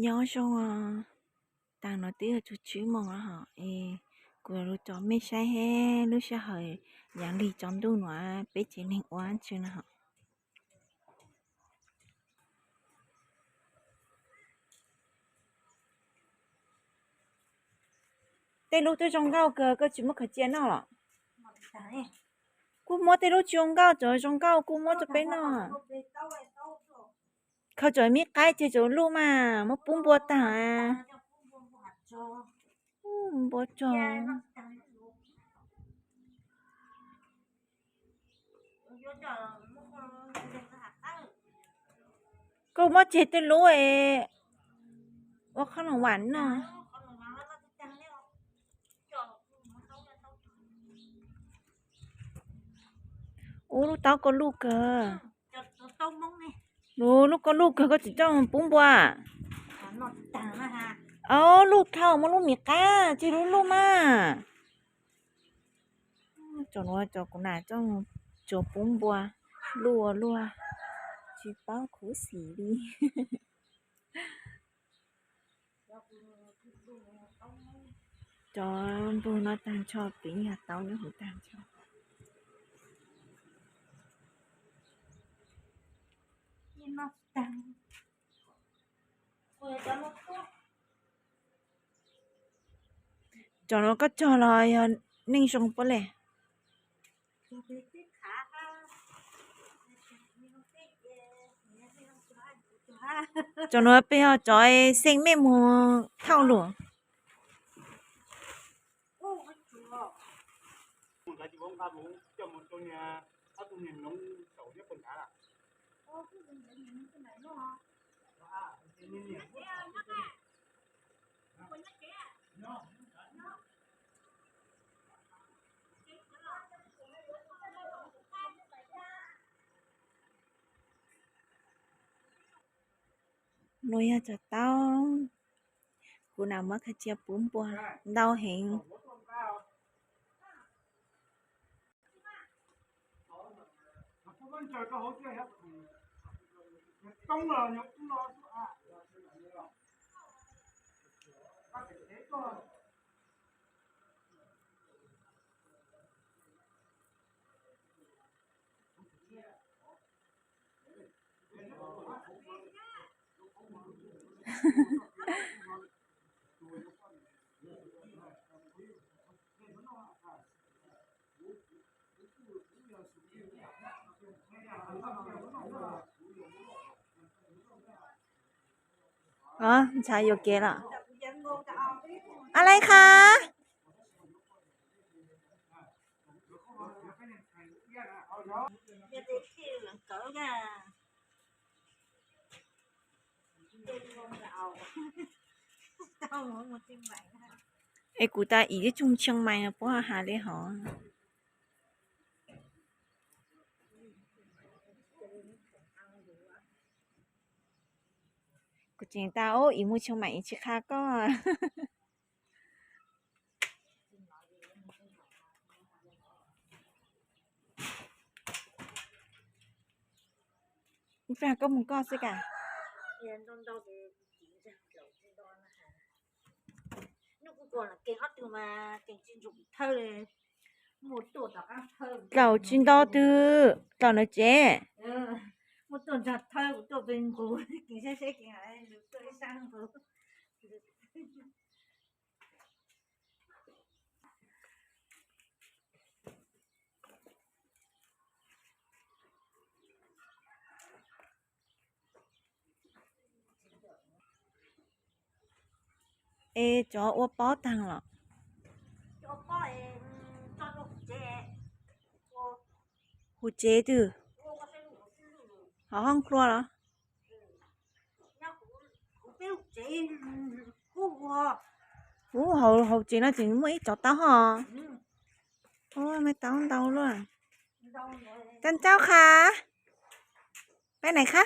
Nyob zoo, taag no twb yog tsib moos lawm hos es kuv yuav lug tso mej saib hab lub sij hawm yaav lig tsaus ntuj nuav peb tsev neeg ua tsi no hos. Tej lub twb zoo nkauj kawg, koj tsis muab khaws cia noj los? Kuj muab tej lub tsis zoo nkauj, cov zoo nkauj kuj muab rau peb noj. Khaws cov me qaib ces cov luj mas muab pub npua taag. Npua tsaug. Koj muab tseg tej lub es ua qhob noom vam noj. Ub, lub taub koj luj kawg. Lub, lub koj luj kawg koj tsis coj pub npua. Ob, luj dhau, muab lub me qab tseg lub luj mas. Cov nuav cov kuv nam coj tsuav pub npua, luj ua luaj, tsis paub khuv xim li. Cov npug no taag nrho, peb yog taub nyob huv taag nrho. Cov nuav koj cog los yog neeg zoo puab le? Cov nuav peb ho cov xeeb mej moog thauj lug. Nuav yog cov taub, kuv nam muab khaws cia puv npua ntau heev. Ntxhais yuam kev los? Ab, lab qha. Es kuv tas ib tug Tsheej Maim no puab has le hov. Kuv tseem tas ub, ib mus Tsheej Maim ib tsis qha koj. Koj mus koj xwb ka. Tlaus tsis ntau twg tlaus ntawd tsev. Es cov ua pob taag los? Huv tsev twg? Hauv hoob hlua los? Ub, hauv tsev no tseem muaj ib cov taub hos. Ub, me taub ntau luaj. Cov ntxauj qha, peb nais qha.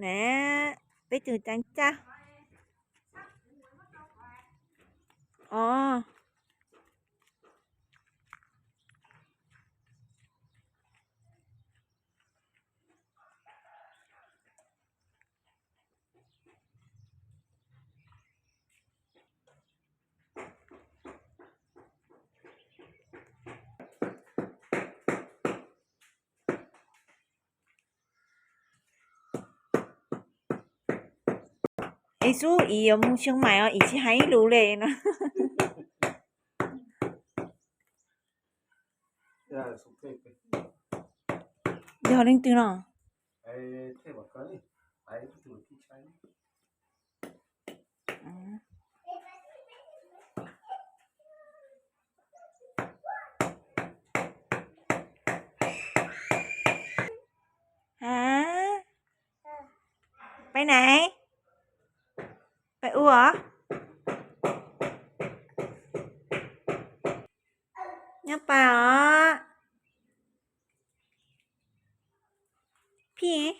Ne, peb tug cov ntxauj. Os. Xub ib yuav mus Xeev Maim os, ib tsis hais ib lus li no. Yog leej twg no? Hả? Pais nais? Pais ua? Nyob pas os. Phij,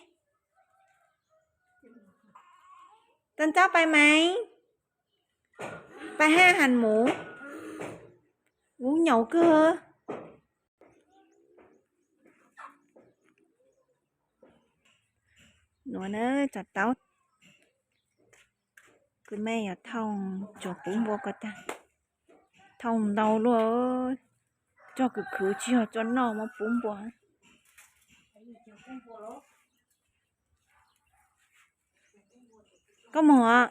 tau ncob pais mas, pais haj han mus, ub nyaum kawg. Nuav na, tsav taub, kuv mej yog thooj tsuas puv npua ko tag, thooj ntau luaj, tso khwv khwv tsis yog tso noj mas puv npua. Koj moog os.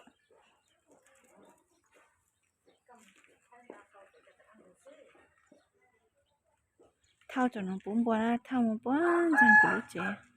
Thooj tsuas nuav puv npua na, thooj mus puag ntxaag kuv lub tsev.